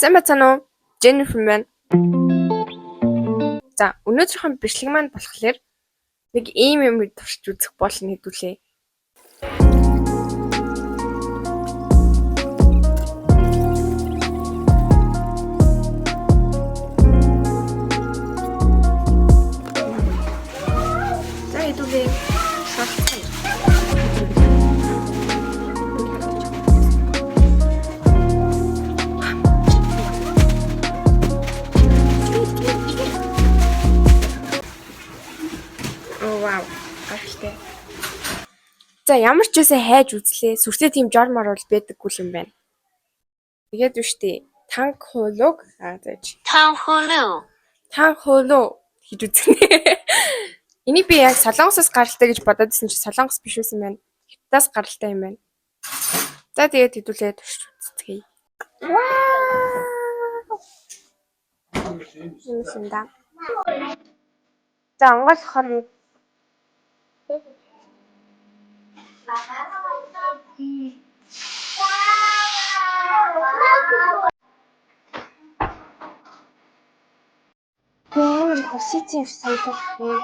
Сайн байцгаана уу? Jennifer байна. За, өнөөдрийнхөө бичлэг маань болохоор нэг ийм юм туршиж үзэх болно хэдүүлээ. За, хэдүүлээ. Шалцгаая. Оо вау. Гайхалтай. За ямар ч үсэн хайж үзлээ. Сүртэй тийм жор мор бол байдаггүй юм байна. Тэгээд биш үү? Танк хуулууг аа зааж. 汤呼噜， Танк хуулуу гэж үзгэнэ. Энийг би яг Солонгосоос гаралтай гэж бодоод исэн чи Солонгос биш байсан байна. Хятадаас гаралтай юм байна. За тэгээд хэдүүлээ турш үзцгээе. Вау! Юм юм да. За онгойлгохоор нь амар их ус эзэн юм шиг санагдах юм.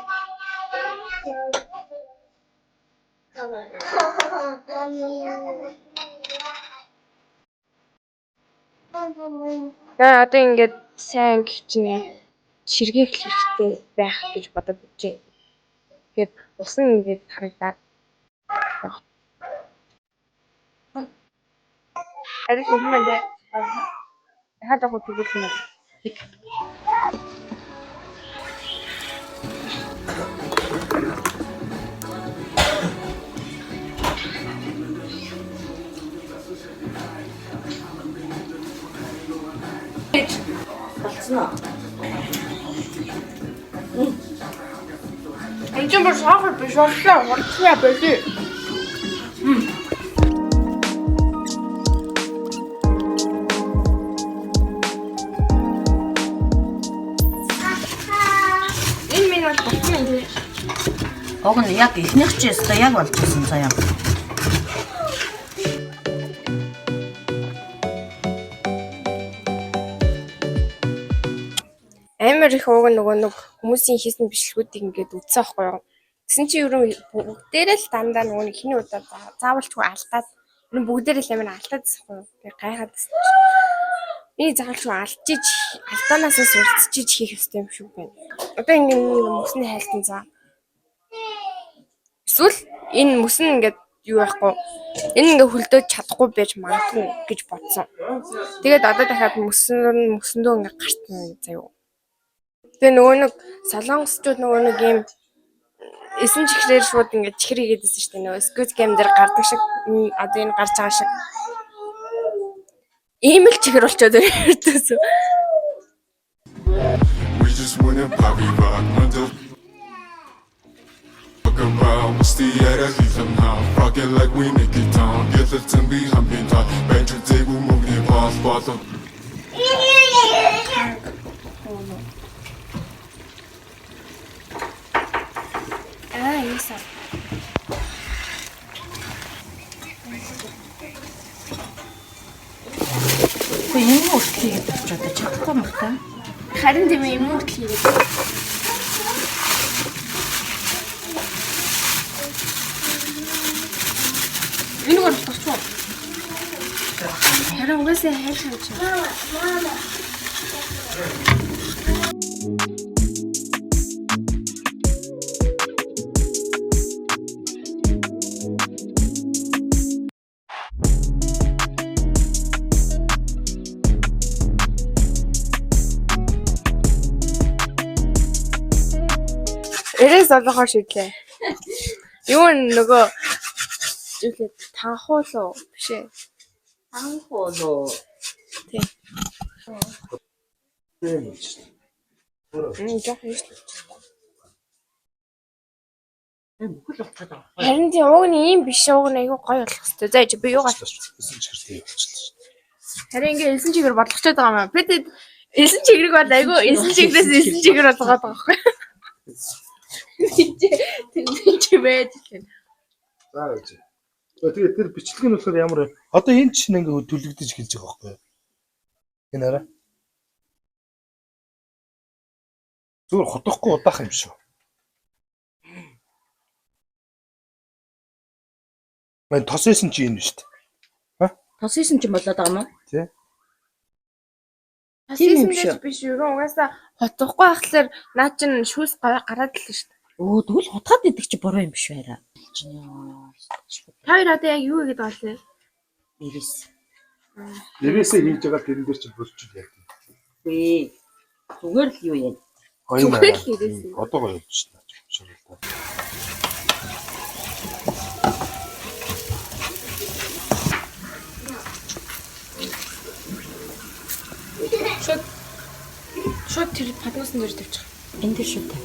За одоо ингээд сайн хичнээн чиргээх хэрэгтэй байх гэж бодод байна. Тэгэхээр ус нь ингээд харагдаад. Арай юм байна. Дахиад яг тэгвэл юм. Болсон уу? Энд чинь бүр сахар биш боллоо. Хурцлаа болий. Энэ минь бол болсон юм тий. Уг нь яг эхнийх чи өстой яг болж исэн заяа. Амар их ууг нөгөө нэг хүмүүсийн хийсэн бичлэгүүдийг ингээд үзсэн аахгүй юу. Тэгсэн чинь ер нь бүгдээрээ л дандаа нөгөө нэг хиний удаа заавалчгүй алдаад ер нь бүгдээрээ л амар алдаад байсан аахгүй юу. Тэгээ гайхаад байсан чинь. Миний заавалчгүй алдчихиж алдаанаасаа суралцчихиж хийх ёстой юм шиг байна. Одоо ингээд нэг мөсний хайлтан за. Эсвэл энэ мөс нь ингээд юу байхгүй. Энэ ингээд хөлдөөд чадахгүй байж магадгүй гэж бодсон. Тэгээд одоо дахиад мөсөн мөсөндөө ингээд гарсан заяа. Тэгээ нөгөө нэг солонгосчууд нөгөө нэг юм эсэн чихрээр шууд ингээд чихэр хийгээд байсан шүү дээ. Нөгөө Squid Game дээр гардаг шиг одоо энэ гарч байгаа шиг. Ийм л чихэр болчоод ирдээсэн. We just wanna party rock, mother. Fuck around, what's the attitude somehow? Rock it like we make it down. Get the to be humping top. Bang your table, move your balls, balls up. Аа, ийсэн. Үгүй юм хүртэл хийгээд авч одоо чадахгүй юм та. Харин тийм ээ, юм хүртэл хийгээд. Энэ гол утгач уу? Харин угаасаа хайлах юм чинь. Эрээс олохоор шийдлээ. Юу нөгөө зүйлээ танхуулуу биш ээ. Танхуулуу. Тийм. Тийм болж байна. Жоох юм шүү. Энэ бүхэл болчиход байгаа. Харин тийм уг нь ийм биш уг нь айгүй гоё болох хэвээр. За чи би юугаар Элсэн чихэр тийм болчихлоо шүү. Харин ингээ элсэн чигээр бодлогочод байгаа юм аа. Бид элсэн чигэрэг бол айгүй элсэн чигрээс элсэн чигээр болгоод байгаа байхгүй. Тэн чи байж л. За гэж. Тэгээ тэр бичлэг нь болохоор ямар вэ? Одоо энэ чинь ингээ төлөгдөж эхэлж байгаа байхгүй юу? Энэ арай. Зүгээр хутгахгүй удаах юм шүү. Мэн тос исэн чи энэ шүү дээ. Тос исэн чинь болоод байгаа юм уу? Тий. Тийм юм Хийсэн шүү. гэж биш юу? Угаасаа хутгахгүй ахлаар наа чин шүүс гараад л шүү дээ. Өө тэгвэл хутгаад идэх чи буруу юм биш байраа. Ёо. Та хоёр одоо яг юу хийгээд байгаа вэ? Нэрээс. Нэрээсээ хийж байгаа тэрэн дээр чи болчих яа. Үгүй. Зүгээр л юу юм. Гоё юм Зүгээр л нэрээс. Одоо гоё юм шүү дээ. Шоролтой. Шууд шууд тэр паднуусан дээр тавьчих. Энэ дээр шүү дээ.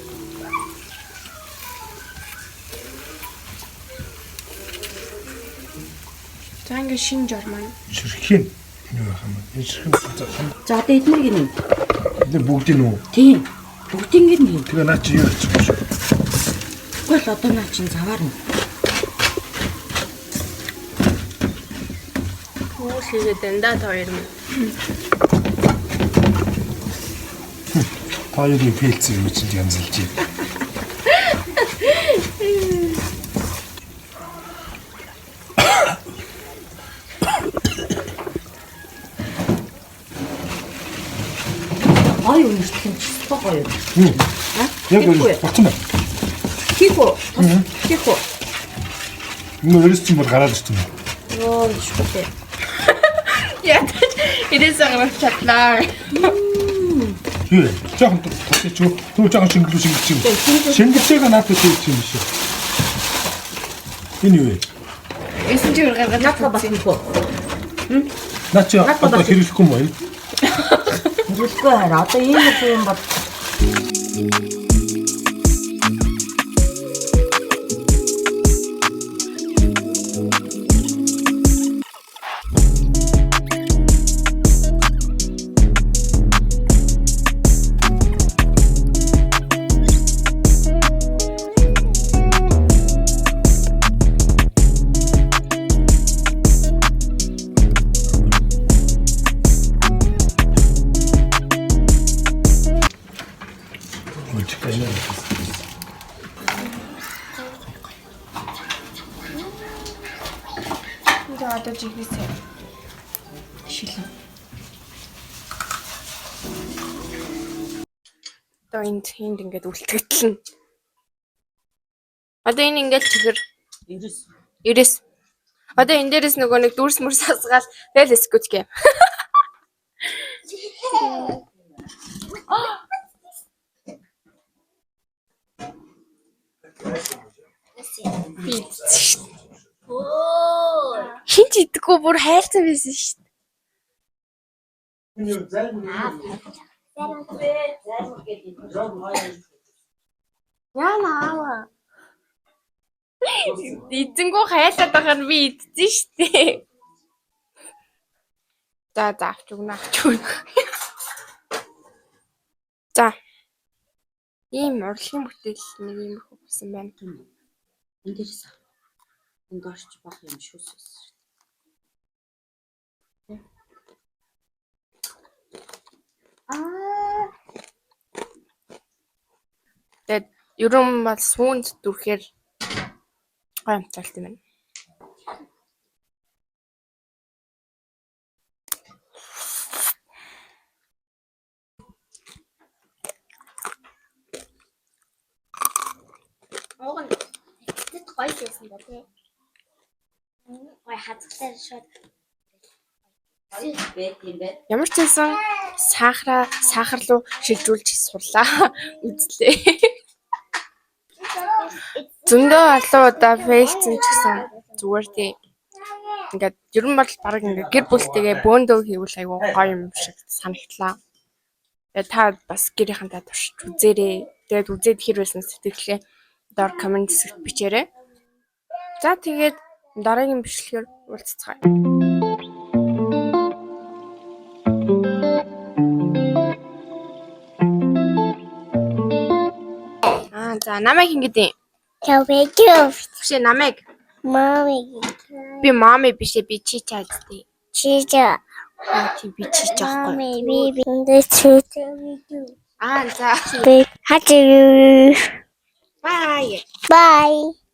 За ингээ шинж ормоо. Ширхэг нь юу байх юм бэ? Энэ ширхэг нь За одоо эднийг нь. энэ бүгдийг нь үү? Тийм. Бүгднийг нь. Тэгээ наа чи юу хийчих вэ? Тэгвэл л одоо наа чин заваарна. Түүл хийгээд байна да та хоёр минь. Та хоёрын фэлцэн юм чинь янзалж байна. Гоё үнэртэх юм чи ёстой гоё. Юу? Аа? Яг үнэ болцсон байна. Хийх үү? Хийх үү? Энэ өрөөс чинь бол гараад ирсэн юм. Йоо, шүү дээ. Ядаж ирээсээ гарах чадлаа. Юу? Жохон тосч юу? Түр жохон шингэлүү шингэлч юм. Шингэлчээг наадах хийж юм шиг. Энэ юу вэ? Эсэн чи гаргаад Наадах бас хийх үү? Наа чи Наадах одоо бас- хэрэглэхгүй юм уу? энэ? Хэрэглэхгүй хараа. Одоо ийм их юм бол Ой, чи байна. За одоо жигнэсээ. Шилэн. Одоо энд энд ингээд үлтгэтлэн. Одоо энэ ингээд чихэр 90. 90. Одоо энэ дээрээс нөгөө нэг дүрс мөрс асгаал тэгэл скут гэм. Би идсэн шүү дээ. Хин ч идэхгүй бүр хайлцсан байсан шүү дээ. Яна аава. Эзэнгүү хайлаад байгаа нь би идсэн шүү дээ. За за авч өгнө авч өгнө. За. Ийм урлагийн бүтээл нэг иймэрхүү болсон байна. Энэ дээрээс. Энэ доош чи бах юм шүүс байсан. Тэгээд ерөн бол сүүнд дүрхээр гой амталт юм байна. Уг нь тэт гоё л байсан да тий. Гоё хазгалаар шууд Байт юм бэ. Ямар ч байсан сахараа сахар руу шилжүүлж сурлаа. Үзлээ. Зөндөө олон удаа фейлцэн ч гэсэн зүгээр тий. Ингээд ер нь бол баг ингээд гэр бүлтэйгээ бөөндөө хийвэл айгүй гоё юм шиг санагдлаа. Тэгээ та бас гэрийнхэнтэй туршиж үзээрэй. Тэгээд үзээд хэр байсан сэтгэлээ доор коммент хэсэгт бичээрэй. За тэгээд дараагийн бичлэгээр уулзцгаая. Аа за намайг хин гэдэг юм? Чавэжв. Биш ээ намайг. Мами. Би мами биш ээ би чича гэдэг. Чижа. Аа, тийм, би чийж байгаа байхгүй. Mommy, baby. This is Аа, за. Big. Bye. Bye. Bye.